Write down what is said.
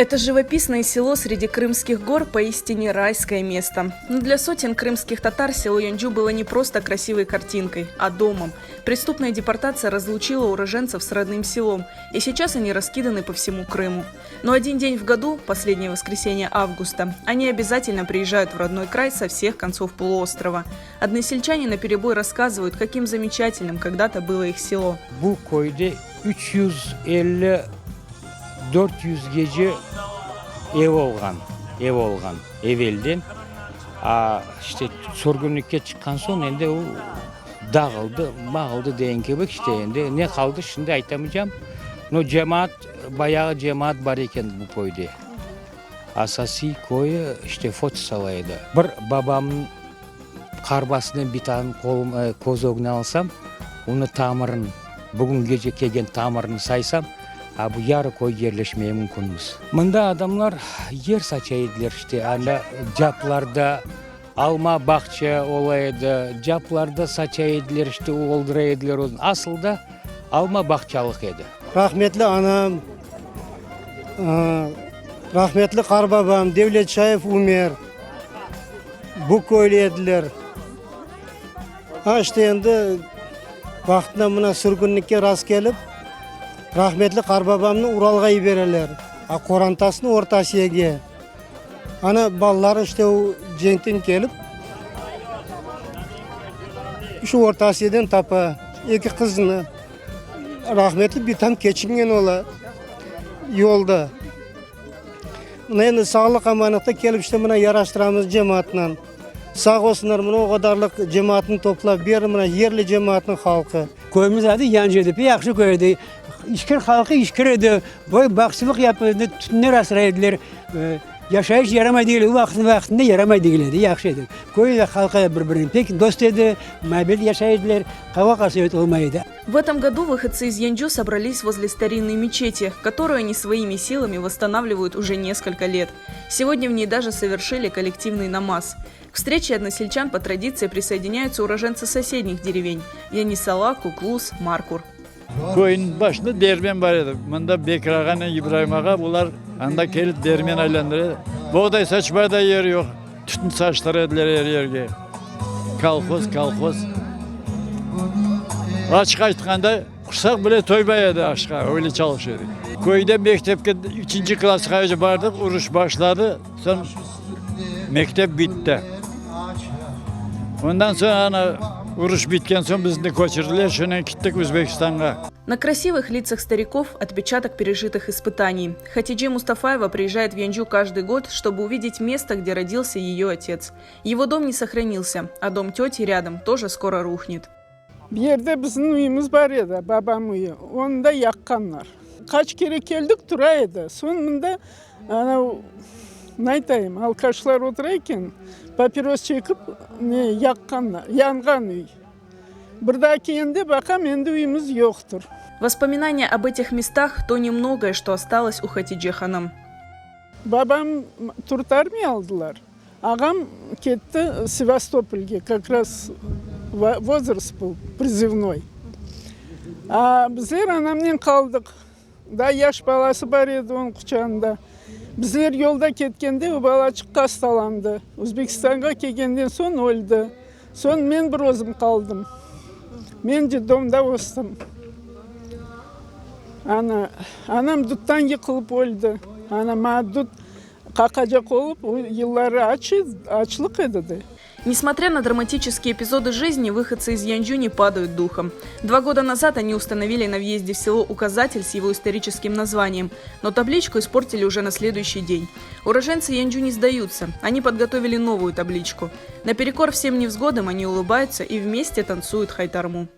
Это живописное село среди крымских гор поистине райское место. Но для сотен крымских татар село Янджу было не просто красивой картинкой, а домом. Преступная депортация разлучила уроженцев с родным селом, и сейчас они раскиданы по всему Крыму. Но один день в году, последнее воскресенье августа, они обязательно приезжают в родной край со всех концов полуострова. Односельчане наперебой рассказывают, каким замечательным когда-то было их село. Bu köyde 350 400 gece ev olğan, ev olğan evelden. A, işte, sürgünlikke çıqqan soñ endi o dağıldı, mağıldı degen kibi, işte, endi ne qaldı şimdi aytamaycam. No, cemaat, bayağı cemaat bar eken bu köyde. Asasiy köyü, işte, Fotisala edi. Bir babamnıñ qarbasınen bitanıñ qolum, köz ögüne alsam, onı tamırın, bugüngece kelgen tamırını saysam, a bu yarı köy yerleşmeye mümkünmiz. Mında adamlar yer saça ediler, işte, anda caplarda alma bağça ola edi, caplarda saça ediler, işte, oldura ediler özüni. Asıl da alma bağçalıq edi. Rahmetli anam, rahmetli qarbabam Devletşayev Ümer bu köylü ediler. Ha, işte endi vaqtında mına sürgünlikke rast kelip, rahmetli qarbabamnı Uralğa yibereler, a qorantasını Orta Asiyege. Ana, balaları işte o cenkten kelip, şu Orta Asiyadan tapa eki qızını. Rahmetli bitam keçingen ola yolda. Mına endi sağlıq amanlıqta kelip işte mına yaraştıramız cemaatnan. Sağ olsunlar, mına o qadarlıq cemaatnı toplap berdi mına yerli cemaatnıñ halqı. Köyümiz adı Yancı edi, pek yahşı köy edi. İşkir halqı işkir edi, boy baqçılıq yapıp edi, tütünler asray ediler. Yaşayış yaramay degil edi, o vaqıt vaqtında yaramay degil edi, yahşı edi. Köy de halqı da bir-birinen pek dost edi, muabbet yaşay ediler, qavğa-qasevet olmay edi. В этом году выходцы из Янджу собрались возле старинной мечети, которую они своими силами восстанавливают уже несколько лет. Сегодня в ней даже совершили коллективный намаз. К встрече односельчан по традиции присоединяются уроженцы соседних деревень – Янисала, Куклус, Маркур. Köyniñ başında dermen bar edi. Mında Bekir ağanen İbraim ağa bular anda kelip dermen aylandıra edi. Boğday saçmağa da yer yoq. Tütün saçtıra ediler er yerge. Kolhoz, kolhoz. Açıq aytqanda, qursaq bile toymay edi aşqa, öyle çalışa edik. Köyde mektepke üçünci klassqace bardıq, uruş başladı, soñ mektep bitti. Ondan soñ ana uruş bitken soñ bizni köçürdiler, şonen kittik Özbekistanğa. На красивых лицах стариков отпечаток пережитых испытаний. Хатидже Мустафаева приезжает в Янджу каждый год, чтобы увидеть место, где родился ее отец. Его дом не сохранился, а дом тети рядом тоже скоро рухнет. Bir yerde bizim üyümiz bar edi, babam üyi, onı da yaqqanlar. Qaç kere keldik, tura edi. Soñ mında, anav, ne aytayım, alkaşlar otura eken, papiros çekip, ne, yaqqanlar, yanğan üy. Bir daa kelgende baqam, endi üyümiz yoqtır. Воспоминания об этих местах, то немногое, что осталось у Хатидже hanım. Babam Türk armiya aldılar. Ağam ketti Sevastopolge, kak raz vozrast был prizivnoy. A bizler anamnen qaldıq. Daa yaş balası bar edi onıñ quçağında. Bizler yolda ketkende o balaçıq hastalandı. Özbekistanğa kelgenden soñ öldi. Soñ men bir özüm qaldım. Men detdomda östim. Ana, anam duttan yıqılıp öldi. Ana, maña dut Qaqacaq olıp, o yılları aç açlıq edi de. Несмотря на драматические эпизоды жизни, выходцы из Янджу не падают духом. Два года назад они установили на въезде в село указатель с его историческим названием, но табличку испортили уже на следующий день. Уроженцы Янджу не сдаются, они подготовили новую табличку. Наперекор всем невзгодам они улыбаются и вместе танцуют хайтарму.